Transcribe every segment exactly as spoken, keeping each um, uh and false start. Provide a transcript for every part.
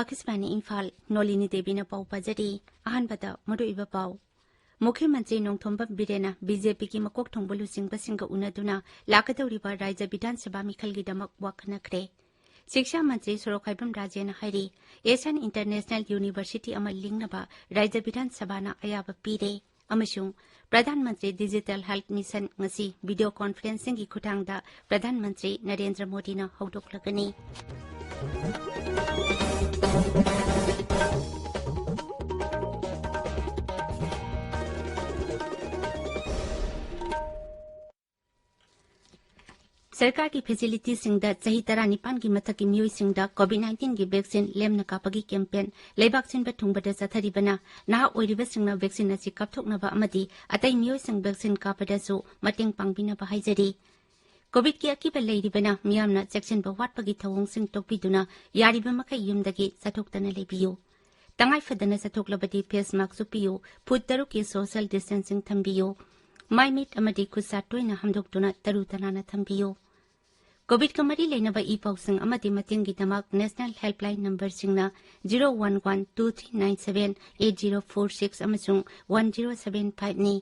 ꯑꯥꯀꯥꯁꯕꯥꯅꯤ ꯏꯝꯐꯥꯜ, ꯅꯣꯂꯤꯅꯤ ꯗꯦꯕꯤꯅ ꯄꯥꯎ ꯄꯥꯖꯔꯤ꯫ ꯑꯍꯥꯟꯕꯗ ꯃꯔꯨꯑꯣꯏꯕ ꯄꯥꯎ꯫ ꯃꯨꯈ꯭ꯌ ꯃꯟꯇ꯭ꯔꯤ ꯅꯣꯡꯊꯣꯝꯕꯝ ꯕꯤꯔꯦꯟꯅ ꯕꯤ ꯖꯦ ꯄꯤꯒꯤ ꯃꯀꯣꯛ ꯊꯣꯡꯕ ꯂꯨꯆꯤꯡꯕꯁꯤꯡꯒ ꯎꯅꯗꯨꯅ ꯂꯥꯛꯀꯗꯧꯔꯤꯕ ꯔꯥꯖ꯭ꯌ ꯕꯤꯙꯥꯟ ꯁꯚꯥ ꯃꯤꯈꯜꯒꯤꯗꯃꯛ ꯋꯥꯈꯟꯅꯈ꯭ꯔꯦ꯫ ꯁꯤꯛꯁꯥ ꯃꯟꯇ꯭ꯔꯤ ꯁꯣꯔꯣꯛꯈꯥꯏꯕꯝ ꯔꯥꯖꯦꯅ ꯍꯥꯏꯔꯤ, ꯑꯦꯁꯤꯌꯥꯟ ꯏꯟꯇꯔꯅꯦꯁꯅꯦꯜ ꯌꯨꯅꯤꯚꯔꯁꯤꯇꯤ ꯑꯃ ꯂꯤꯡꯅꯕ ꯔꯥꯖ꯭ꯌ ꯕꯤꯙꯥꯟ ꯁꯚꯥꯅ ꯑꯌꯥꯕ ꯄꯤꯔꯦ꯫ ꯑꯃꯁꯨꯡ Pradhan Mantri digital health mission ꯉꯁꯤ ꯚꯤꯗꯤꯑꯣ ꯀꯣꯟꯐꯔꯦꯟꯁꯤꯡꯒꯤ ꯈꯨꯠꯊꯥꯡꯗ ꯄ꯭ꯔꯙꯥꯟ ꯃꯟꯇ꯭ꯔꯤ ꯅꯔꯦꯟꯗ꯭ꯔ ꯃꯣꯗꯤꯅ ꯍꯧꯗꯣꯛꯂꯒꯅꯤ꯫ ꯁꯔꯀꯥꯔꯒꯤ ꯐꯦꯁꯤꯂꯤꯇꯤꯁꯤꯡꯗ ꯆꯍꯤ ꯇꯔꯥꯅꯤꯄꯥꯟꯒꯤ ꯃꯊꯛꯀꯤ ꯃꯤꯑꯣꯏꯁꯤꯡꯗ ꯀꯣꯚꯤꯗ ꯅꯥꯏꯟꯇꯤꯟꯒꯤ ꯚꯦꯛꯁꯤꯟ ꯂꯦꯝꯅ ꯀꯥꯞꯄꯒꯤ ꯀꯦꯝꯄꯦꯟ ꯂꯩꯕꯥꯛ ꯁꯤꯟꯕ ꯊꯨꯡꯕꯗ ꯆꯠꯊꯔꯤꯕꯅ ꯅꯍꯥ ꯑꯣꯏꯔꯤꯕꯁꯤꯡꯅ ꯚꯦꯛꯁꯤꯟ ꯑꯁꯤ ꯀꯥꯞꯊꯣꯛꯅꯕ ꯑꯃꯗꯤ ꯑꯇꯩ ꯃꯤꯑꯣꯏꯁꯤꯡ ꯚꯦꯛꯁꯤꯟ ꯀꯥꯞꯄꯗꯁꯨ ꯃꯇꯦꯡ ꯄꯥꯡꯕꯤꯅꯕ ꯍꯥꯏꯖꯔꯤ꯫ ꯀꯣꯚꯤꯗꯀꯤ ꯑꯀꯤꯕ ꯂꯩꯔꯤꯕꯅ ꯃꯤꯌꯥꯝꯅ ꯆꯦꯛꯁꯤꯟꯕ ꯋꯥꯠꯄꯒꯤ ꯊꯧꯑꯣꯡꯁꯤꯡ ꯇꯣꯛꯄꯤꯗꯨꯅ ꯌꯥꯔꯤꯕ ꯃꯈꯩ ꯌꯨꯝꯗꯒꯤ ꯆꯠꯊꯣꯛꯇꯅ ꯂꯩꯕꯤꯌꯨ꯫ ꯇꯉꯥꯏ ꯐꯗꯅ ꯆꯠꯊꯣꯛꯂꯕꯗꯤ ꯐꯦꯁ ꯃꯥꯁꯛ ꯎꯞꯄꯤꯌꯨ, ꯐꯨꯠ ꯇꯔꯨꯛꯀꯤ ꯁꯣꯁꯤꯌꯦꯜ ꯗꯤꯁꯇꯦꯟꯁꯤꯡ ꯊꯝꯕꯤꯌꯨ, ꯃꯥꯏ ꯃꯤꯠ ꯑꯃꯗꯤ ꯈꯨꯠ ꯁꯥ ꯇꯣꯏꯅ ꯍꯥꯝꯗꯣꯛꯇꯨꯅ ꯇꯔꯨ ꯇꯅꯥꯟꯅ ꯊꯝꯕꯤꯌꯨ꯫ ꯀꯣꯚꯤꯗꯀ ꯃꯔꯤ ꯂꯩꯅꯕ ꯏ ꯄꯥꯎꯁꯤꯡ ꯑꯃꯗꯤ ꯃꯇꯦꯡꯒꯤꯗꯃꯛ ꯅꯦꯁꯅꯦꯜ ꯍꯦꯜꯞꯂꯥꯏꯟ ꯅꯝꯕꯔꯁꯤꯡꯅ zero one one two three nine seven eight zero four six ꯑꯃꯁꯨꯡ ꯋꯥꯟ ꯖꯤꯔꯣ ꯁꯚꯦꯟ ꯐꯥꯏꯚꯅꯤ꯫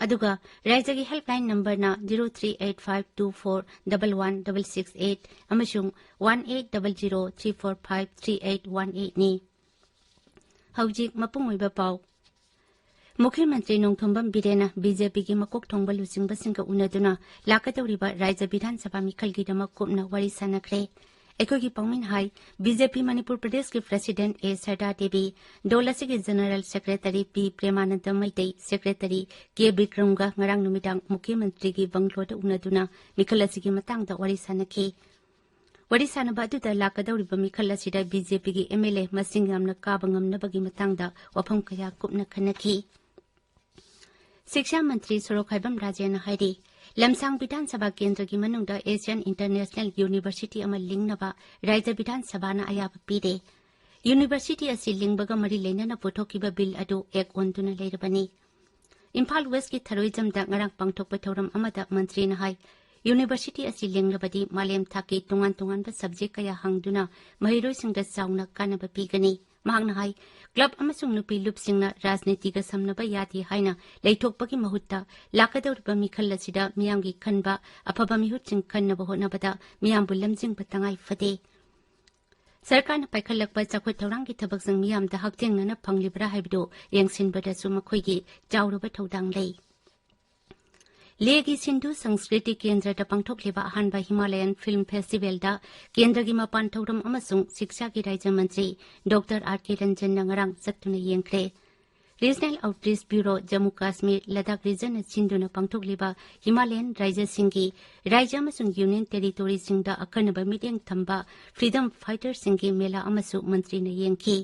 ꯑꯗꯨꯒ ꯔꯥꯖ꯭ꯌꯒꯤ ꯍꯦꯜꯞꯂꯥꯏꯟ ꯅꯝꯕꯔꯅ zero three eight five two four double one double six eight ꯑꯃꯁꯨꯡ one eight double zero three four five three eight one ꯑꯩꯠꯅꯤ꯫ ꯍꯧꯖꯤꯛ ꯃꯄꯨꯡ ꯑꯣꯏꯕ ꯄꯥꯎ꯫ ꯃꯨꯈ꯭ꯌ ꯃꯟꯇ꯭ꯔꯤ ꯅꯣꯡꯊꯣꯝꯕꯝ ꯕꯤꯔꯦꯟꯅ ꯕꯤ ꯖꯦ ꯄꯤꯒꯤ ꯃꯀꯣꯛ ꯊꯣꯡꯕ ꯂꯨꯆꯤꯡꯕꯁꯤꯡꯒ ꯎꯅꯗꯨꯅ ꯂꯥꯛꯀꯗꯧꯔꯤꯕ ꯔꯥꯖ꯭ꯌ ꯕꯤꯙꯥꯟ ꯁꯚꯥ ꯃꯤꯈꯜꯒꯤꯗꯃꯛ ꯀꯨꯞꯅ ꯋꯥꯔꯤ ꯁꯥꯟꯅꯈ꯭ꯔꯦ꯫ ꯑꯩꯈꯣꯏꯒꯤ ꯄꯥꯎꯃꯤꯅ ꯍꯥꯏ, ꯕꯤ ꯖꯦ ꯄꯤ ꯃꯅꯤꯄꯨꯔ ꯄ꯭ꯔꯗꯦꯁꯀꯤ ꯄ꯭ꯔꯁꯤꯗꯦꯟꯠ ꯑꯦ ꯁꯔꯗꯥ ꯗꯦꯕꯤ, ꯗꯣꯜ ꯑꯁꯤꯒꯤ ꯖꯦꯅꯔꯦꯜ ꯁꯦꯀ꯭ꯔꯦꯇꯔꯤ ꯄꯤ ꯄ꯭ꯔꯦꯃꯥꯅꯟꯗ ꯃꯩꯇꯩ, ꯁꯦꯀ꯭ꯔꯦꯇꯔꯤ ꯀꯦ ꯕꯤꯀ꯭ꯔꯝꯒ ꯉꯔꯥꯡ ꯅꯨꯃꯤꯗꯥꯡ ꯃꯨꯈ꯭ꯌ ꯃꯟꯇ꯭ꯔꯤꯒꯤ ꯕꯪꯒ꯭ꯂꯣꯗ ꯎꯅꯗꯨꯅ ꯃꯤꯈꯜ ꯑꯁꯤꯒꯤ ꯃꯇꯥꯡꯗ ꯋꯥꯔꯤ ꯁꯥꯟꯅꯈꯤ꯫ ꯋꯥꯔꯤ ꯁꯥꯟꯅꯕ ꯑꯗꯨꯗ ꯂꯥꯛꯀꯗꯧꯔꯤꯕ ꯃꯤꯈꯜ ꯑꯁꯤꯗ ꯕꯤ ꯖꯦ ꯄꯤꯒꯤ ꯑꯦꯝ ꯑꯦꯜ ꯑꯦ ꯃꯁꯤꯡ ꯌꯥꯝꯅ ꯀꯥꯕ ꯉꯝꯅꯕꯒꯤ ꯃꯇꯥꯡꯗ ꯋꯥꯐꯝ ꯀꯌꯥ ꯀꯨꯞꯅ ꯈꯟꯅꯈꯤ꯫ ꯁꯤꯛꯁꯥ ꯃꯟꯇ꯭ꯔꯤ ꯁꯣꯔꯣꯛꯈꯥꯏꯕꯝ ꯔꯥꯖꯦꯅ ꯍꯥꯏꯔꯤ, ꯂꯝꯁꯥꯡ ꯕꯤꯙꯥꯟ ꯁꯚꯥ ꯀꯦꯟꯗ꯭ꯔꯒꯤ ꯃꯅꯨꯡꯗ ꯑꯦꯁꯤꯌꯥꯟ ꯏꯟꯇꯔꯅꯦꯁꯅꯦꯜ ꯌꯨꯅꯤꯚꯔꯁꯤꯇꯤ ꯑꯃ ꯂꯤꯡꯅꯕ ꯔꯥꯖ꯭ꯌ ꯕꯤꯙꯥꯟ ꯁꯚꯥꯅ ꯑꯌꯥꯕ ꯄꯤꯔꯦ꯫ ꯌꯨꯅꯤꯚꯔꯁꯤꯇꯤ ꯑꯁꯤ ꯂꯤꯡꯕꯒ ꯃꯔꯤ ꯂꯩꯅꯅ ꯄꯨꯊꯣꯛꯈꯤꯕ ꯕꯤꯜ ꯑꯗꯨ ꯑꯦꯛ ꯑꯣꯟꯗꯨꯅ ꯂꯩꯔꯕꯅꯤ꯫ ꯏꯝꯐꯥꯜ ꯋꯦꯁꯀꯤ ꯊꯔꯣꯏꯖꯝꯗ ꯉꯔꯥꯡ ꯄꯥꯡꯊꯣꯛꯄ ꯊꯧꯔꯝ ꯑꯃꯗ ꯃꯟꯇ꯭ꯔꯤꯅ ꯍꯥꯏ, ꯌꯨꯅꯤꯚꯔꯁꯤꯇꯤ ꯑꯁꯤ ꯂꯤꯡꯂꯕꯗꯤ ꯃꯥꯂꯦꯝ ꯊꯥꯛꯀꯤ ꯇꯣꯉꯥꯟ ꯇꯣꯉꯥꯟꯕ ꯁꯕꯖꯦꯛ ꯀꯌꯥ ꯍꯥꯡꯗꯨꯅ ꯃꯍꯩꯔꯣꯏꯁꯤꯡꯗ ꯆꯥꯎꯅ ꯀꯥꯟꯅꯕ ꯄꯤꯒꯅꯤ꯫ ꯃꯍꯥꯛꯅ ꯍꯥꯏ, ꯀ꯭ꯂꯕ ꯑꯃꯁꯨꯡ ꯅꯨꯄꯤ ꯂꯨꯞꯁꯤꯡꯅ ꯔꯥꯖꯅꯤꯇꯤꯒ ꯁꯝꯅꯕ ꯌꯥꯗꯦ ꯍꯥꯏꯅ ꯂꯩꯊꯣꯛꯄꯒꯤ ꯃꯍꯨꯠꯇ ꯂꯥꯛꯀꯗꯧꯔꯤꯕ ꯃꯤꯈꯜ ꯑꯁꯤꯗ ꯃꯤꯌꯥꯝꯒꯤ ꯈꯟꯕ ꯑꯐꯕ ꯃꯤꯍꯨꯠꯁꯤꯡ ꯈꯟꯅꯕ ꯍꯣꯠꯅꯕꯗ ꯃꯤꯌꯥꯝꯕꯨ ꯂꯝꯖꯤꯡꯕ ꯇꯉꯥꯏ ꯐꯗꯦ꯫ ꯁꯔꯀꯥꯔꯅ ꯄꯥꯏꯈꯠꯂꯛꯄ ꯆꯥꯎꯈꯠ ꯊꯧꯔꯥꯡꯒꯤ ꯊꯕꯛꯁꯤꯡ ꯃꯤꯌꯥꯝꯗ ꯍꯛꯊꯦꯡꯅꯅ ꯐꯪꯂꯤꯕ꯭ꯔꯥ ꯍꯥꯏꯕꯗꯨ ꯌꯦꯡꯁꯤꯟꯕꯗꯁꯨ ꯃꯈꯣꯏꯒꯤ ꯆꯥꯎꯔꯕ ꯊꯧꯗꯥꯡ ꯂꯩ꯫ ꯂꯦꯒꯤ ꯁꯤꯟꯙꯨ ꯁꯪꯁꯀ꯭ꯔꯤꯇꯤ ꯀꯦꯟꯗ꯭ꯔꯗ ꯄꯥꯡꯊꯣꯛꯂꯤꯕ ꯑꯍꯥꯟꯕ ꯍꯤꯃꯥꯂꯌꯟ ꯐꯤꯜꯝ ꯐꯦꯁꯇꯤꯚꯦꯜꯗ ꯀꯦꯟꯗ꯭ꯔꯒꯤ ꯃꯄꯥꯟ ꯊꯧꯔꯝ ꯑꯃꯁꯨꯡ ꯁꯤꯛꯁꯥꯒꯤ ꯔꯥꯖ꯭ꯌ ꯃꯟꯇ꯭ꯔꯤ ꯗꯣꯛꯇꯔ ꯑꯥꯔ ꯀꯦ ꯔꯟꯖꯟꯅ ꯉꯔꯥꯡ ꯆꯠꯇꯨꯅ ꯌꯦꯡꯈ꯭ꯔꯦ꯫ Regional outreach bureau, Jammu Kashmir, Ladakh ꯔꯤꯖꯟꯅ ꯁꯤꯟꯗꯨꯅ ꯄꯥꯡꯊꯣꯛꯂꯤꯕ ꯍꯤꯃꯥꯂꯌꯟ ꯔꯥꯖ꯭ꯌꯁꯤꯡꯒꯤ ꯔꯥꯖ꯭ꯌ ꯑꯃꯁꯨꯡ ꯌꯨꯅꯤꯌꯟ ꯇꯦꯔꯤꯇꯣꯔꯤꯁꯤꯡꯗ ꯑꯈꯟꯅꯕ ꯃꯤꯠꯌꯦꯡ ꯊꯝꯕ ꯐ꯭ꯔꯤꯗꯝ ꯐꯥꯏꯇꯔꯁꯤꯡꯒꯤ ꯃꯦꯂꯥ ꯑꯃꯁꯨ ꯃꯟꯇ꯭ꯔꯤꯅ ꯌꯦꯡꯈꯤ꯫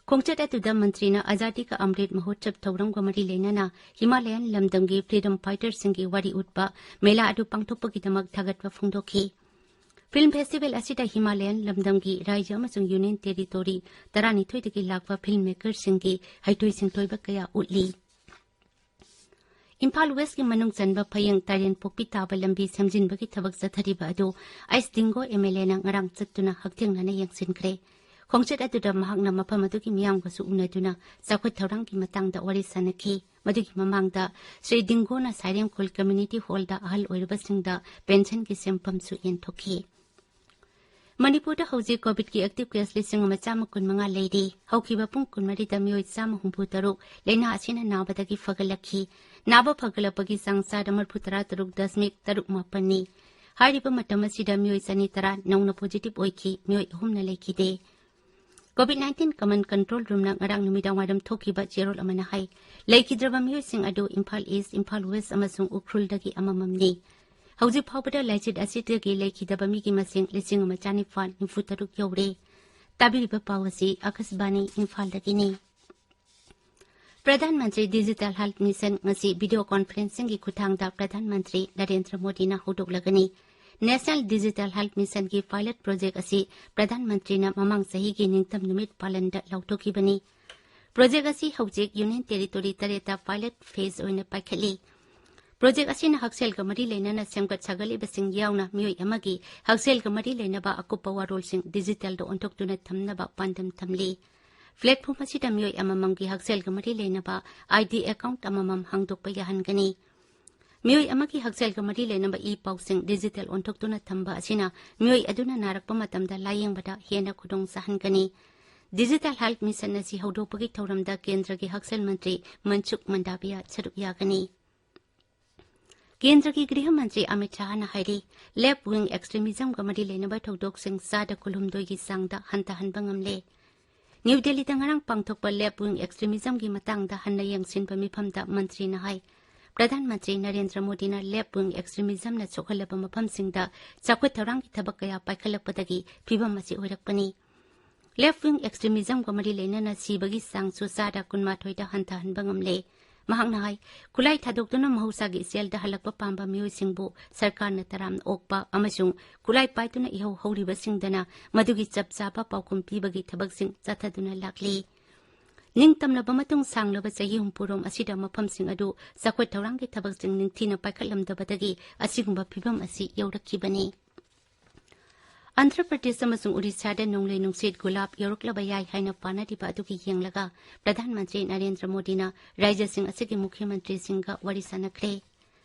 ꯈꯣꯡꯆꯠ ꯑꯗꯨꯗ ꯃꯟꯇ꯭ꯔꯤꯅ ꯑꯖꯥꯗꯤ ꯀꯥ ꯑꯃ꯭ꯔꯤꯠ ꯃꯍꯣꯠꯁꯕ ꯊꯧꯔꯝꯒ ꯃꯔꯤ ꯂꯩꯅꯅ ꯍꯤꯃꯥꯂꯌꯟ ꯂꯝꯗꯝꯒꯤ ꯐ꯭ꯔꯤꯗꯝ ꯐꯥꯏꯇꯔꯁꯤꯡꯒꯤ ꯋꯥꯔꯤ ꯎꯠꯄ ꯃꯦꯂꯥ ꯑꯗꯨ ꯄꯥꯡꯊꯣꯛꯄꯒꯤꯗꯃꯛ ꯊꯥꯒꯠꯄ ꯐꯣꯡꯗꯣꯛꯈꯤ꯫ ꯐꯤꯜꯝ ꯐꯦꯁꯇꯤꯚꯦꯜ ꯑꯁꯤꯗ ꯍꯤꯃꯥꯂꯌꯟ ꯂꯝꯗꯝꯒꯤ ꯔꯥꯖ꯭ꯌ ꯑꯃꯁꯨꯡ ꯌꯨꯅꯤꯌꯟ ꯇꯦꯔꯤꯇꯣꯔꯤ ꯇꯔꯥꯅꯤꯊꯣꯏꯗꯒꯤ ꯂꯥꯛꯄ ꯐꯤꯜꯝ ꯃꯦꯀꯔꯁꯤꯡꯒꯤ ꯍꯩꯊꯣꯏ ꯁꯤꯡꯊꯣꯏꯕ ꯀꯌꯥ ꯎꯠꯂꯤ꯫ ꯏꯝꯐꯥꯜ ꯋꯦꯁꯀꯤ ꯃꯅꯨꯡ ꯆꯟꯕ ꯐꯌꯦꯡ ꯇꯥꯔꯦꯟ ꯄꯣꯛꯄꯤ ꯇꯥꯕ ꯂꯝꯕꯤ ꯁꯦꯝꯖꯤꯟꯕꯒꯤ ꯊꯕꯛ ꯆꯠꯊꯔꯤꯕ ꯑꯗꯨ ꯑꯩꯁ ꯗꯤꯡꯒꯣ ꯑꯦꯝ ꯑꯦꯜ ꯑꯦꯅ ꯉꯔꯥꯡ ꯆꯠꯇꯨꯅ ꯍꯛꯊꯦꯡꯅꯅ ꯌꯦꯡꯁꯤꯟꯈ꯭ꯔꯦ꯫ ꯈꯣꯡꯆꯠ ꯑꯗꯨꯗ ꯃꯍꯥꯛꯅ ꯃꯐꯝ ꯑꯗꯨꯒꯤ ꯃꯤꯌꯥꯝꯒꯁꯨ ꯎꯅꯗꯨꯅ ꯆꯥꯎꯈꯠ ꯊꯧꯔꯥꯡꯒꯤ ꯃꯇꯥꯡꯗ ꯋꯥꯔꯤ ꯁꯥꯅꯈꯤ꯫ ꯃꯗꯨꯒꯤ ꯃꯃꯥꯡꯗ ꯁ꯭ꯔꯤ ꯗꯤꯡꯒꯣꯅ ꯁꯥꯏꯔꯦꯝꯈꯣꯜ ꯀꯝꯃ꯭ꯌꯨꯅꯤꯇꯤ ꯍꯣꯜꯗ ꯑꯍꯜ ꯑꯣꯏꯔꯕꯁꯤꯡꯗ ꯄꯦꯟꯁꯟꯒꯤ ꯁꯦꯟꯐꯝꯁꯨ ꯌꯦꯟꯊꯣꯛꯈꯤ꯫ ꯃꯅꯤꯄꯨꯔꯗ ꯍꯧꯖꯤꯛ ꯀꯣꯚꯤꯗꯀꯤ ꯑꯦꯛꯇꯤꯚ ꯀꯦꯁ ꯂꯤꯁꯤꯡ ꯑꯃ ꯆꯥꯝꯃ ꯀꯨꯟꯃꯉꯥ ꯂꯩꯔꯤ꯫ ꯍꯧꯈꯤꯕ ꯄꯨꯡ ꯀꯨꯟꯃꯔꯤꯗ ꯃꯤꯑꯣꯏ ꯆꯥꯝꯃ ꯍꯨꯝꯐꯨ ꯇꯔꯨꯛ ꯂꯥꯏꯅꯥ ꯑꯁꯤꯅ ꯅꯥꯕꯗꯒꯤ ꯐꯒꯠꯂꯛꯈꯤ꯫ ꯅꯥꯕ ꯐꯒꯠꯂꯛꯄꯒꯤ ꯆꯥꯡ ꯆꯥꯗ ꯃꯔꯤꯐꯨ ꯇꯔꯥ ꯇꯔꯨꯛ ꯗꯁꯃꯤꯛ ꯇꯔꯨꯛ ꯃꯥꯄꯟꯅꯤ꯫ ꯍꯥꯏꯔꯤꯕ ꯃꯇꯝ ꯑꯁꯤꯗ ꯃꯤꯑꯣꯏ ꯆꯅꯤ ꯇꯔꯥ ꯅꯧꯅ ꯄꯣꯖꯤꯇꯤꯚ ꯑꯣꯏꯈꯤ, ꯃꯤꯑꯣꯏ ꯑꯍꯨꯝꯅ ꯂꯩꯈꯤꯗꯦ꯫ ꯀꯣꯚꯤꯗ ꯅꯥꯏꯟꯇꯤꯟ ꯀꯃꯟ ꯀꯟꯇ꯭ꯔꯣꯜ ꯔꯨꯝꯅ ꯉꯔꯥꯡ ꯅꯨꯃꯤꯗꯥꯡꯋꯥꯏꯔꯝ ꯊꯣꯛꯈꯤꯕ ꯆꯦꯔꯣꯜ ꯑꯃꯅ ꯍꯥꯏ, ꯂꯩꯈꯤꯗ꯭ꯔꯕ ꯃꯤꯑꯣꯏꯁꯤꯡ ꯑꯗꯨ ꯏꯝꯐꯥꯜ ꯏꯁ, ꯏꯝꯐꯥꯜ ꯋꯦꯁ ꯑꯃꯁꯨꯡ ꯎꯈ꯭ꯔꯨꯜꯗꯒꯤ ꯑꯃꯃꯝꯅꯤ꯫ ꯍꯧꯖꯤꯛ ꯐꯥꯎꯕꯗ ꯂꯥꯏꯆꯠ ꯑꯁꯤꯗꯒꯤ ꯂꯩꯈꯤꯗꯕ ꯃꯤꯒꯤ ꯃꯁꯤꯡ ꯂꯤꯁꯤꯡ ꯑꯃ ꯆꯥꯅꯤꯄꯥꯟ ꯅꯤꯐꯨ ꯇꯔꯨꯛ ꯌꯧꯔꯦ꯫ ꯇꯥꯕꯤꯔꯤꯕ ꯄꯥꯎ ꯑꯁꯤ ꯑꯀꯥꯁꯕꯥꯅꯤ ꯏꯝꯐꯥꯜꯗꯒꯤꯅꯤ꯫ Pradhan Mantri digital health mission ꯉꯁꯤ ꯚꯤꯗꯤꯑꯣ ꯀꯣꯟꯐꯔꯦꯟꯁꯤꯡꯒꯤ ꯈꯨꯠꯊꯥꯡꯗ ꯄ꯭ꯔꯙꯥꯟ ꯃꯟꯇ꯭ꯔꯤ ꯅꯔꯦꯟꯗ꯭ꯔ ꯃꯣꯗꯤꯅ ꯍꯧꯗꯣꯛꯂꯒꯅꯤ꯫ ꯅꯦꯁꯅꯦꯜ ꯗꯤꯖꯤꯇꯦꯜ ꯍꯦꯜꯊ ꯃꯤꯁꯟꯒꯤ ꯄꯥꯏꯂꯠ ꯄ꯭ꯔꯣꯖꯦꯛ ꯑꯁꯤ ꯄ꯭ꯔꯙꯥꯟ ꯃꯟꯇ꯭ꯔꯤꯅ ꯃꯃꯥꯡ ꯆꯍꯤꯒꯤ ꯅꯤꯡꯇꯝ ꯅꯨꯃꯤꯠ ꯄꯥꯂꯟꯗ ꯂꯥꯎꯊꯣꯛꯈꯤꯕꯅꯤ꯫ ꯄ꯭ꯔꯣꯖꯦꯛ ꯑꯁꯤ ꯍꯧꯖꯤꯛ ꯌꯨꯅꯤꯌꯟ ꯇꯦꯔꯤꯇꯣꯔꯤ ꯇꯔꯦꯠꯇ ꯄꯥꯏꯂꯠ ꯐꯦꯖ ꯑꯣꯏꯅ ꯄꯥꯏꯈꯠꯂꯤ꯫ ꯄ꯭ꯔꯣꯖꯦꯛ ꯑꯁꯤꯅ ꯍꯛꯁꯦꯜꯒ ꯃꯔꯤ ꯂꯩꯅꯅ ꯁꯦꯝꯒꯠ ꯁꯥꯒꯠꯂꯤꯕꯁꯤꯡ ꯌꯥꯎꯅ ꯃꯤꯑꯣꯏ ꯑꯃꯒꯤ ꯍꯛꯁꯦꯜꯒ ꯃꯔꯤ ꯂꯩꯅꯕ ꯑꯀꯨꯞꯄ ꯋꯥꯔꯣꯜꯁꯤꯡ ꯗꯤꯖꯤꯇꯦꯜꯗ ꯑꯣꯟꯊꯣꯛꯇꯨꯅ ꯊꯝꯅꯕ ꯄꯥꯟꯗꯝ ꯊꯝꯂꯤ꯫ ꯄ꯭ꯂꯦꯠꯐꯣꯝ ꯑꯁꯤꯗ ꯃꯤꯑꯣꯏ ꯑꯃꯃꯝꯒꯤ ꯍꯛꯁꯦꯜꯒ ꯃꯔꯤ ꯂꯩꯅꯕ ID account ꯑꯃꯃꯝ ꯍꯥꯡꯗꯣꯛꯄ ꯌꯥꯍꯟꯒꯅꯤ꯫ ꯃꯤꯑꯣꯏ ꯑꯃꯒꯤ ꯍꯛꯁꯦꯜꯒ ꯃꯔꯤ ꯂꯩꯅꯕ ꯏ ꯄꯥꯎꯁꯤꯡ ꯗꯤꯖꯤꯇꯦꯜ ꯑꯣꯟꯊꯣꯛꯇꯨꯅ ꯊꯝꯕ ꯑꯁꯤꯅ ꯃꯤꯑꯣꯏ ꯑꯗꯨꯅ ꯅꯥꯔꯛꯄ ꯃꯇꯝꯗ ꯂꯥꯌꯦꯡꯕꯗ ꯍꯦꯟꯅ ꯈꯨꯗꯣꯡ ꯆꯥꯍꯟꯒꯅꯤ꯫ ꯗꯤꯖꯤꯇꯦꯜ ꯍꯦꯜꯊ ꯃꯤꯁꯟ ꯑꯁꯤ ꯍꯧꯗꯣꯛꯄꯒꯤ ꯊꯧꯔꯝꯗ ꯀꯦꯟꯗ꯭ꯔꯒꯤ ꯍꯛꯁꯦꯜ ꯃꯟꯇ꯭ꯔꯤ ꯃꯟꯁꯨꯈ ꯃꯟꯗꯥꯕꯤꯌꯥ ꯁꯔꯨꯛ ꯌꯥꯒꯅꯤ꯫ ꯀꯦꯟꯗ꯭ꯔꯒꯤ ꯒ꯭ꯔꯤꯍ ꯃꯟꯇ꯭ꯔꯤ ꯑꯃꯤꯠ ꯁꯥꯍꯅ ꯍꯥꯏꯔꯤ, ꯂꯦꯐ ꯋꯤꯡ ꯑꯦꯛꯁꯇ꯭ꯔꯤꯃꯤꯖꯝꯒ ꯃꯔꯤ ꯂꯩꯅꯕ ꯊꯧꯗꯣꯛꯁꯤꯡ ꯆꯥꯗ ꯀꯨꯟꯍꯨꯝꯗꯣꯏꯒꯤ ꯆꯥꯡꯗ ꯍꯟꯊꯍꯟꯕ ꯉꯝꯂꯦ꯫ ꯅ꯭ꯌꯨ ꯗꯦꯜꯂꯤꯗ ꯉꯔꯥꯡ ꯄꯥꯡꯊꯣꯛꯄ ꯂꯦꯐ ꯋꯤꯡ ꯑꯦꯛꯁꯇ꯭ꯔꯤꯃꯤꯖꯝꯒꯤ ꯃꯇꯥꯡꯗ ꯍꯟꯅ ꯌꯦꯡꯁꯤꯟꯕ ꯃꯤꯐꯝꯗ ꯃꯟꯇ꯭ꯔꯤꯅ ꯍꯥꯏ, ꯄ꯭ꯔꯙꯥꯟ ꯃꯟꯇ꯭ꯔꯤ ꯅꯔꯦꯟꯗ꯭ꯔ ꯃꯣꯗꯤꯅ ꯂꯦꯐ ꯋꯤꯡ ꯑꯦꯛꯁꯇ꯭ꯔꯤꯃꯤꯖꯝꯅ ꯁꯣꯛꯍꯜꯂꯕ ꯃꯐꯝꯁꯤꯡꯗ ꯆꯥꯎꯈꯠ ꯊꯧꯔꯥꯡꯒꯤ ꯊꯕꯛ ꯀꯌꯥ ꯄꯥꯏꯈꯠꯂꯛꯄꯗꯒꯤ ꯐꯤꯚꯝ ꯑꯁꯤ ꯑꯣꯏꯔꯛꯄꯅꯤ꯫ ꯂꯦꯐ ꯋꯤꯡ ꯑꯦꯛꯁꯇ꯭ꯔꯤꯃꯤꯖꯝꯒ ꯃꯔꯤ ꯂꯩꯅꯅ ꯁꯤꯕꯒꯤ ꯆꯥꯡꯁꯨ ꯆꯥꯗ ꯀꯨꯟꯃꯥꯊꯣꯏꯗ ꯍꯟꯊꯍꯟꯕ ꯉꯝꯂꯦ꯫ ꯃꯍꯥꯛꯅ ꯍꯥꯏ, ꯈꯨꯠꯂꯥꯏ ꯊꯥꯗꯣꯛꯇꯨꯅ ꯃꯍꯧꯁꯥꯒꯤ ꯏꯆꯦꯜꯗ ꯍꯜꯂꯛꯄ ꯄꯥꯝꯕ ꯃꯤꯑꯣꯏꯁꯤꯡꯕꯨ ꯁꯔꯀꯥꯔꯅ ꯇꯔꯥꯝꯅ ꯑꯣꯛꯄ ꯑꯃꯁꯨꯡ ꯈꯨꯠꯂꯥꯏ ꯄꯥꯏꯗꯨꯅ ꯏꯍꯧ ꯍꯧꯔꯤꯕꯁꯤꯡꯗꯅ ꯃꯗꯨꯒꯤ ꯆꯞ ꯆꯥꯕ ꯄꯥꯎꯈꯨꯝ ꯄꯤꯕꯒꯤ ꯊꯕꯛꯁꯤꯡ ꯆꯠꯊꯗꯨꯅ ꯂꯥꯛꯂꯤ꯫ ꯅꯤꯡꯇꯝꯂꯕ ꯃꯇꯨꯡ ꯁꯥꯡꯂꯕ ꯆꯍꯤ ꯍꯨꯝꯐꯨꯔꯣꯝ ꯑꯁꯤꯗ ꯃꯐꯝꯁꯤꯡ ꯑꯗꯨ ꯆꯥꯎꯈꯠ ꯊꯧꯔꯥꯡꯒꯤ ꯊꯕꯛꯁꯤꯡ ꯅꯤꯡꯊꯤꯅ ꯄꯥꯏꯈꯠꯂꯝꯗꯕꯗꯒꯤ ꯑꯁꯤꯒꯨꯝꯕ ꯐꯤꯚꯝ ꯑꯁꯤ ꯌꯧꯔꯛꯈꯤꯕꯅꯤ꯫ ꯑꯟꯙ꯭ꯔ ꯄ꯭ꯔꯗꯦꯁ ꯑꯃꯁꯨꯡ ꯎꯔꯤꯁꯥꯗ ꯅꯣꯡꯂꯩ ꯅꯨꯡꯁꯤꯠ ꯒꯨꯂꯥꯞ ꯌꯧꯔꯛꯂꯕ ꯌꯥꯏ ꯍꯥꯏꯅ ꯄꯥꯅꯔꯤꯕ ꯑꯗꯨꯒꯤ ꯌꯦꯡꯂꯒ ꯄ꯭ꯔꯙꯥꯟ ꯃꯟꯇ꯭ꯔꯤ ꯅꯔꯦꯟꯗ꯭ꯔ ꯃꯣꯗꯤꯅ ꯔꯥꯖ꯭ꯌꯁꯤꯡ ꯑꯁꯤꯒꯤ ꯃꯨꯈ꯭ꯌ ꯃꯟꯇ꯭ꯔꯤꯁꯤꯡꯒ ꯋꯥꯔꯤ ꯁꯥꯟꯅꯈ꯭ꯔꯦ꯫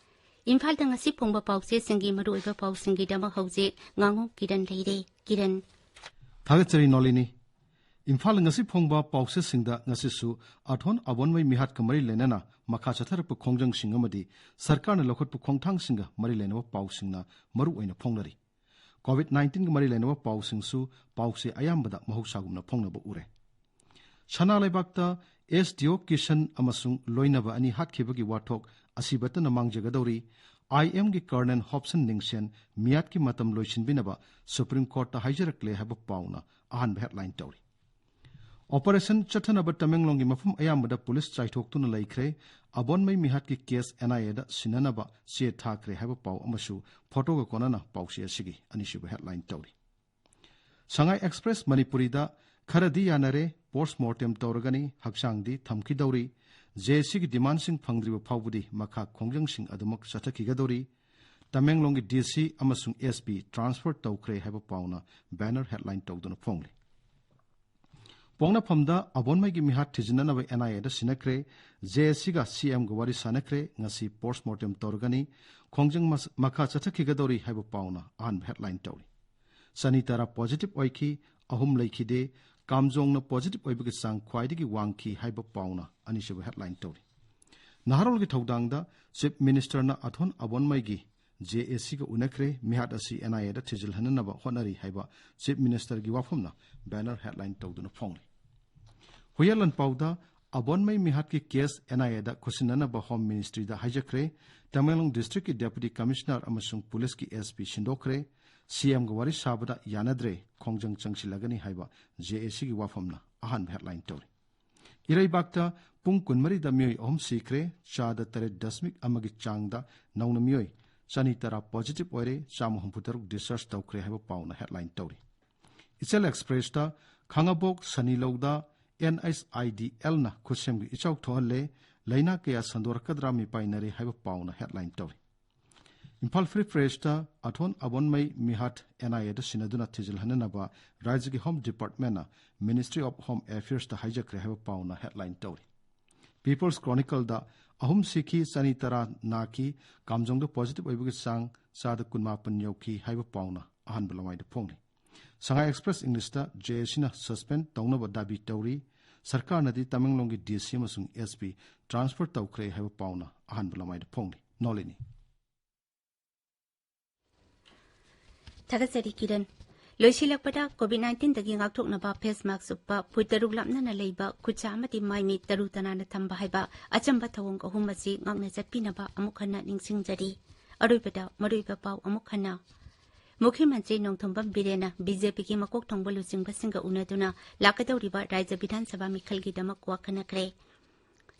ꯏꯝꯐꯥꯜꯗ ꯉꯁꯤ ꯐꯣꯡꯕ ꯄꯥꯎꯆꯦꯁꯤꯡꯒꯤ ꯃꯔꯨꯑꯣꯏꯕ ꯄꯥꯎꯁꯤꯡꯒꯤꯗꯃꯛ ꯍꯧꯖꯤꯛ ꯉꯥꯉꯣꯝ ꯀꯤꯔꯟ ꯂꯩꯔꯦ꯫ ꯀꯤꯔꯟ꯫ ꯊꯥꯒꯠꯆꯔꯤ ꯅꯣꯂꯤꯅꯤ꯫ ꯏꯝꯐꯥꯜ ꯉꯁꯤ ꯐꯣꯡꯕ ꯄꯥꯎꯆꯦꯁꯤꯡꯗ ꯉꯁꯤꯁꯨ ꯑꯊꯣꯟ ꯑꯕꯣꯟꯃꯩ ꯃꯤꯍꯥꯠꯀ ꯃꯔꯤ ꯂꯩꯅꯅ ꯃꯈꯥ ꯆꯠꯊꯔꯛꯄ ꯈꯣꯡꯖꯪꯁꯤꯡ ꯑꯃꯗꯤ ꯁꯔꯀꯥꯔꯅ ꯂꯧꯈꯠꯄ ꯈꯣꯡꯊꯥꯡꯁꯤꯡꯒ ꯃꯔꯤ ꯂꯩꯅꯕ ꯄꯥꯎꯁꯤꯡꯅ ꯃꯔꯨ ꯑꯣꯏꯅ ꯐꯣꯡꯅꯔꯤ꯫ ꯀꯣꯚꯤꯗ ꯅꯥꯏꯟꯇꯤꯟꯒ ꯃꯔꯤ ꯂꯩꯅꯕ ꯄꯥꯎꯁꯤꯡꯁꯨ ꯄꯥꯎꯆꯦ ꯑꯌꯥꯝꯕꯗ ꯃꯍꯧꯁꯥꯒꯨꯝꯅ ꯐꯣꯡꯅꯕ ꯎꯔꯦ꯫ ꯁꯅꯥ ꯂꯩꯕꯥꯛꯇ SDO ꯀꯤꯁꯟ ꯑꯃꯁꯨꯡ ꯂꯣꯏꯅꯕ ꯑꯅꯤ ꯍꯥꯠꯈꯤꯕꯒꯤ ꯋꯥꯊꯣꯛ ꯑꯁꯤꯕꯇꯅ ꯃꯥꯡꯖꯒꯗꯧꯔꯤ, IMꯒꯤ ꯀꯔꯅꯦꯜ ꯍꯣꯞꯁꯟ ꯅꯤꯡꯁꯦꯟ ꯃꯤꯌꯥꯠꯀꯤ ꯃꯇꯝ ꯂꯣꯏꯁꯤꯟꯕꯤꯅꯕ ꯁꯨꯄ꯭ꯔꯤꯝ ꯀꯣꯔꯠꯇ ꯍꯥꯏꯖꯔꯛꯂꯦ ꯍꯥꯏꯕ ꯄꯥꯎꯅ ꯑꯍꯥꯟꯕ ꯍꯦꯗꯂꯥꯏꯟ ꯇꯧꯔꯤ꯫ ꯑꯣꯄꯔꯦꯁꯟ ꯆꯠꯊꯅꯕ ꯇꯃꯦꯡꯂꯣꯡꯒꯤ ꯃꯐꯝ ꯑꯌꯥꯝꯕꯗ ꯄꯨꯂꯤꯁ ꯆꯥꯏꯊꯣꯛꯇꯨꯅ ꯂꯩꯈ꯭ꯔꯦ꯫ ꯑꯕꯣꯟꯃꯩ ꯃꯤꯍꯥꯠꯀꯤ ꯀꯦꯁ NIAꯗ ꯁꯤꯟꯅꯅꯕ ꯆꯦ ꯊꯥꯈ꯭ꯔꯦ ꯍꯥꯏꯕ ꯄꯥꯎ ꯑꯃꯁꯨ ꯐꯣꯇꯣꯒ ꯀꯣꯟꯅꯅ ꯄꯥꯎꯆꯦ ꯑꯁꯤꯒꯤ ꯑꯅꯤꯁꯨꯕ ꯍꯦꯗꯂꯥꯏꯟ ꯇꯧꯔꯤ꯫ ꯁꯉꯥꯏ ꯑꯦꯛꯁꯄ꯭ꯔꯦꯁ ꯃꯅꯤꯄꯨꯔꯤꯗ ꯈꯔꯗꯤ ꯌꯥꯅꯔꯦ, ꯄꯣꯁꯃꯣꯔꯇꯦꯝ ꯇꯧꯔꯒꯅꯤ, ꯍꯛꯆꯥꯡꯗꯤ ꯊꯝꯈꯤꯗꯧꯔꯤ꯫ ꯖꯦ ꯑꯦ ꯁꯤꯒꯤ ꯗꯤꯃꯥꯟꯁꯤꯡ ꯐꯪꯗ꯭ꯔꯤꯕ ꯐꯥꯎꯕꯗꯤ ꯃꯈꯥ ꯈꯣꯡꯖꯪꯁꯤꯡ ꯑꯗꯨꯃꯛ ꯆꯠꯊꯈꯤꯒꯗꯧꯔꯤ꯫ ꯇꯃꯦꯡꯂꯣꯡꯒꯤ ꯗꯤ ꯁꯤ ꯑꯃꯁꯨꯡ ꯑꯦꯁ ꯄꯤ ꯇ꯭ꯔꯥꯟꯁꯐꯔ ꯇꯧꯈ꯭ꯔꯦ ꯍꯥꯏꯕ ꯄꯥꯎꯅ ꯕꯦꯅꯔ ꯍꯦꯗꯂꯥꯏꯟ ꯇꯧꯗꯨꯅ ꯐꯣꯡꯂꯤ꯫ ꯄꯣꯛꯅꯐꯝꯗ ꯑꯕꯣꯟꯃꯩꯒꯤ ꯃꯤꯍꯥꯠ ꯊꯤꯖꯤꯟꯅꯅꯕ ꯑꯦꯟ ꯑꯥꯏ ꯑꯦꯗ ꯁꯤꯟꯅꯈ꯭ꯔꯦ꯫ ꯖꯦ ꯑꯦ ꯁꯤꯒ ꯁꯤ ꯑꯦꯝꯒ ꯋꯥꯔꯤ ꯁꯥꯟꯅꯈ꯭ꯔꯦ꯫ ꯉꯁꯤ ꯄꯣꯁꯠꯃꯣꯔꯇꯦꯝ ꯇꯧꯔꯒꯅꯤ꯫ ꯈꯣꯡꯖꯪ ꯃꯁ-, ꯃꯈꯥ ꯆꯠꯊꯈꯤꯒꯗꯧꯔꯤ ꯍꯥꯏꯕ ꯄꯥꯎꯅ ꯑꯍꯥꯟꯕ ꯍꯦꯗꯂꯥꯏꯟ ꯇꯧꯔꯤ꯫ ꯆꯅꯤ ꯇꯔꯥ ꯄꯣꯖꯤꯇꯤꯚ ꯑꯣꯏꯈꯤ, ꯑꯍꯨꯝ ꯂꯩꯈꯤꯗꯦ꯫ ꯀꯥꯝꯖꯣꯡꯅ ꯄꯣꯖꯤꯇꯤꯚ ꯑꯣꯏꯕꯒꯤ ꯆꯥꯡ ꯈ꯭ꯋꯥꯏꯗꯒꯤ ꯋꯥꯡꯈꯤ ꯍꯥꯏꯕ ꯄꯥꯎꯅ ꯑꯅꯤꯁꯨꯕ ꯍꯦꯗꯂꯥꯏꯟ ꯇꯧꯔꯤ꯫ ꯅꯍꯥꯔꯣꯜꯒꯤ ꯊꯧꯗꯥꯡꯗ ꯆꯤꯐ ꯃꯤꯅꯤꯁꯇꯔꯅ ꯑꯊꯣꯟ ꯑꯕꯣꯟꯃꯩꯒꯤ ꯖꯦ ꯑꯦ ꯁꯤꯒ ꯎꯅꯈ꯭ꯔꯦ꯫ ꯃꯤꯍꯥꯠ ꯑꯁꯤ ꯑꯦꯟ ꯑꯥꯏ ꯑꯦꯗ ꯊꯤꯖꯤꯜꯍꯟꯅꯅꯕ ꯍꯣꯠꯅꯔꯤ ꯍꯥꯏꯕ ꯆꯤꯐ ꯃꯤꯅꯤꯁꯇꯔꯒꯤ ꯋꯥꯐꯝꯅ ꯕꯦꯅꯔ ꯍꯦꯗꯂꯥꯏꯟ ꯇꯧꯗꯨꯅ ꯐꯣꯡꯂꯤ꯫ ꯍꯨꯏꯌꯥꯂꯟ ꯄꯥꯎꯗ ꯑꯕꯣꯟꯃꯩ ꯃꯤꯍꯥꯠꯀꯤ ꯀꯦꯁ ꯑꯦꯟ ꯑꯥꯏ ꯑꯦꯗ ꯈꯨꯠꯁꯤꯟꯅꯅꯕ ꯍꯣꯝ ꯃꯤꯅꯤꯁꯇ꯭ꯔꯤꯗ ꯍꯥꯏꯖꯈ꯭ꯔꯦ꯫ ꯇꯃꯦꯡꯂꯣꯡ ꯗꯤꯁꯇ꯭ꯔꯤꯛꯀꯤ ꯗꯦꯄꯨꯇꯤ ꯀꯃꯤꯁꯅꯔ ꯑꯃꯁꯨꯡ ꯄꯨꯂꯤꯁꯀꯤ ꯑꯦꯁ ꯄꯤ ꯁꯤꯟꯗꯣꯛꯈ꯭ꯔꯦ꯫ ꯁꯤ ꯑꯦꯝꯒ ꯋꯥꯔꯤ ꯁꯥꯕꯗ ꯌꯥꯅꯗ꯭ꯔꯦ, ꯈꯣꯡꯖꯪ ꯆꯪꯁꯤꯜꯂꯒꯅꯤ ꯍꯥꯏꯕ ꯖꯦ ꯑꯦ ꯁꯤꯒꯤ ꯋꯥꯐꯝꯅ ꯑꯍꯥꯟꯕ ꯍꯦꯗꯂꯥꯏꯟ ꯇꯧꯔꯤ꯫ ꯏꯔꯩꯕꯥꯛꯇ ꯄꯨꯡ ꯀꯨꯟꯃꯔꯤꯗ ꯃꯤꯑꯣꯏ ꯑꯍꯨꯝ ꯁꯤꯈ꯭ꯔꯦ, ꯆꯥꯗ ꯇꯔꯦꯠ ꯗꯁꯃꯤꯛ ꯑꯃꯒꯤ ꯆꯥꯡꯗ ꯅꯧꯅ ꯃꯤꯑꯣꯏ ꯆꯅꯤ ꯇꯔꯥ ꯄꯣꯖꯤꯇꯤꯚ ꯑꯣꯏꯔꯦ, ꯆꯥꯝꯃ ꯍꯨꯝꯐꯨ ꯇꯔꯨꯛ ꯗꯤꯁꯆꯥꯔꯖ ꯇꯧꯈ꯭ꯔꯦ ꯍꯥꯏꯕ ꯄꯥꯎꯅ ꯍꯦꯗꯂꯥꯏꯟ ꯇꯧꯔꯤ꯫ ꯏꯆꯦꯜ ꯑꯦꯛꯁꯄ꯭ꯔꯦꯁꯇ ꯈꯥꯉꯕꯣꯛ ꯁꯅꯤꯂꯧꯗ ꯑꯦꯟ ꯑꯩꯆ ꯑꯥꯏ ꯗꯤ ꯑꯦꯜꯅ ꯈꯨꯠꯁꯦꯝꯒꯤ ꯏꯆꯥꯎ ꯊꯣꯛꯍꯜꯂꯦ, ꯂꯥꯏꯅꯥ ꯀꯌꯥ ꯁꯟꯗꯣꯔꯛꯀꯗ꯭ꯔꯥ ꯃꯤꯄꯥꯏꯅꯔꯦ ꯍꯥꯏꯕ ꯄꯥꯎꯅ ꯍꯦꯗꯂꯥꯏꯟ ꯇꯧꯔꯤ꯫ ꯏꯝꯐꯥꯜ ꯐ꯭ꯔꯤ ꯄ꯭ꯔꯦꯁꯇ ꯑꯊꯣꯟ ꯑꯕꯣꯟꯃꯩ ꯃꯤꯍꯥꯠ ꯑꯦꯟ ꯑꯥꯏ ꯑꯦꯗ ꯁꯤꯟꯅꯗꯨꯅ ꯊꯤꯖꯤꯜꯍꯟꯅꯅꯕ ꯔꯥꯖ꯭ꯌꯒꯤ ꯍꯣꯝ ꯗꯤꯄꯥꯔꯠꯃꯦꯟꯅ ꯃꯤꯅꯤꯁꯇ꯭ꯔꯤ ꯑꯣꯐ ꯍꯣꯝ ꯑꯦꯐꯤꯌꯔꯁꯇ ꯍꯥꯏꯖꯈ꯭ꯔꯦ ꯍꯥꯏꯕ ꯄꯥꯎꯅ ꯍꯦꯗꯂꯥꯏꯟ ꯇꯧꯔꯤ꯫ ꯄꯤꯄꯜꯁ ꯀ꯭ꯔꯣꯅꯤꯀꯜꯗ ꯑꯍꯨꯝ ꯁꯤꯈꯤ, ꯆꯅꯤ ꯇꯔꯥ ꯅꯥꯈꯤ, ꯀꯥꯝꯖꯣꯡꯗ ꯄꯣꯖꯤꯇꯤꯚ ꯑꯣꯏꯕꯒꯤ ꯆꯥꯡ ꯆꯥꯗ ꯀꯨꯟꯃꯥꯄꯟ ꯌꯧꯈꯤ ꯍꯥꯏꯕ ꯄꯥꯎꯅ ꯑꯍꯥꯟꯕ ꯂꯃꯥꯏꯗ ꯐꯣꯡꯂꯤ꯫ ꯁꯉꯥꯏ ꯑꯦꯛꯁꯄ꯭ꯔꯦꯁ ꯏꯪꯂꯤꯁꯇ ꯖꯦ ꯑꯦ ꯁꯤꯅ ꯁꯁꯄꯦꯟ ꯇꯧꯅꯕ ꯗꯥꯕꯤ ꯇꯧꯔꯤ꯫ ꯁꯔꯀꯥꯔꯅꯗꯤ ꯇꯃꯦꯡꯂꯣꯡꯒꯤ ꯗꯤ ꯁꯤ ꯑꯃꯁꯨꯡ ꯑꯦꯁ ꯄꯤ ꯇ꯭ꯔꯥꯟꯁꯐꯔ ꯇꯧꯈ꯭ꯔꯦ ꯍꯥꯏꯕ ꯄꯥꯎꯅ ꯑꯍꯥꯟꯕ ꯂꯃꯥꯏꯗ ꯐꯣꯡꯂꯤ꯫ ꯅꯣꯂꯤꯅꯤ꯫ ꯊꯥꯒꯠꯆꯔꯤ ꯀꯤꯔꯟ꯫ ꯂꯣꯏꯁꯤꯜꯂꯛꯄꯗ ꯀꯣꯚꯤꯗ ꯅꯥꯏꯟꯇꯤꯟꯗꯒꯤ ꯉꯥꯛꯊꯣꯛꯅꯕ ꯐꯦꯁ ꯃꯥꯛꯁ ꯎꯞꯄ, ꯐꯨꯠ ꯇꯔꯨꯛ ꯂꯥꯞꯅꯅ ꯂꯩꯕ, ꯈꯨꯠꯁꯥ ꯑꯃꯗꯤ ꯃꯥꯏ ꯃꯤꯠ ꯇꯔꯨ ꯇꯅꯥꯟꯅ ꯊꯝꯕ ꯍꯥꯏꯕ ꯑꯆꯝꯕ ꯊꯧꯑꯣꯡ ꯑꯍꯨꯝ ꯑꯁꯤ ꯉꯥꯛꯅ ꯆꯠꯄꯤꯅꯕ ꯑꯃꯨꯛ ꯍꯟꯅ ꯅꯤꯡꯁꯤꯡꯖꯔꯤ꯫ ꯑꯔꯣꯏꯕꯗ ꯃꯔꯨꯑꯣꯏꯕ ꯄꯥꯎ ꯑꯃꯨꯛ ꯍꯟꯅ꯫ ꯃꯨꯈ꯭ꯌ ꯃꯟꯇ꯭ꯔꯤ ꯅꯣꯡꯊꯣꯝꯕꯝ ꯕꯤꯔꯦꯟꯅ ꯕꯤ ꯖꯦ ꯄꯤꯒꯤ ꯃꯀꯣꯛ ꯊꯣꯡꯕ ꯂꯨꯆꯤꯡꯕꯁꯤꯡꯒ ꯎꯅꯗꯨꯅ ꯂꯥꯛꯀꯗꯧꯔꯤꯕ ꯔꯥꯖ꯭ꯌ ꯕꯤꯙꯥꯟ ꯁꯚꯥ ꯃꯤꯈꯜꯒꯤꯗꯃꯛ ꯋꯥꯈꯟꯅꯈ꯭ꯔꯦ꯫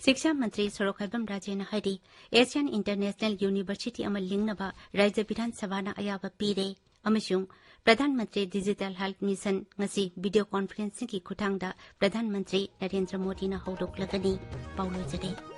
ꯁꯤꯛꯁꯥ ꯃꯟꯇ꯭ꯔꯤ ꯁꯣꯔꯣꯛꯈꯥꯏꯕꯝ ꯔꯥꯖꯦꯅ ꯍꯥꯏꯔꯤ, ꯑꯦꯁꯤꯌꯥꯟ ꯏꯟꯇꯔꯅꯦꯁꯅꯦꯜ ꯌꯨꯅꯤꯚꯔꯁꯤꯇꯤ ꯑꯃ ꯂꯤꯡꯅꯕ ꯔꯥꯖ꯭ꯌ ꯕꯤꯙꯥꯟ ꯁꯚꯥꯅ ꯑꯌꯥꯕ ꯄꯤꯔꯦ ꯑꯃꯁꯨꯡ Pradhan Mantri digital health mission ꯉꯁꯤ ꯚꯤꯗꯤꯑꯣ ꯀꯣꯟꯐꯔꯦꯟꯁꯤꯡꯒꯤ ꯈꯨꯠꯊꯥꯡꯗ ꯄ꯭ꯔꯙꯥꯟ ꯃꯟꯇ꯭ꯔꯤ ꯅꯔꯦꯟꯗ꯭ꯔ ꯃꯣꯗꯤꯅ ꯍꯧꯗꯣꯛꯂꯒꯅꯤ꯫ ꯄꯥꯎ ꯂꯣꯏꯖꯔꯦ꯫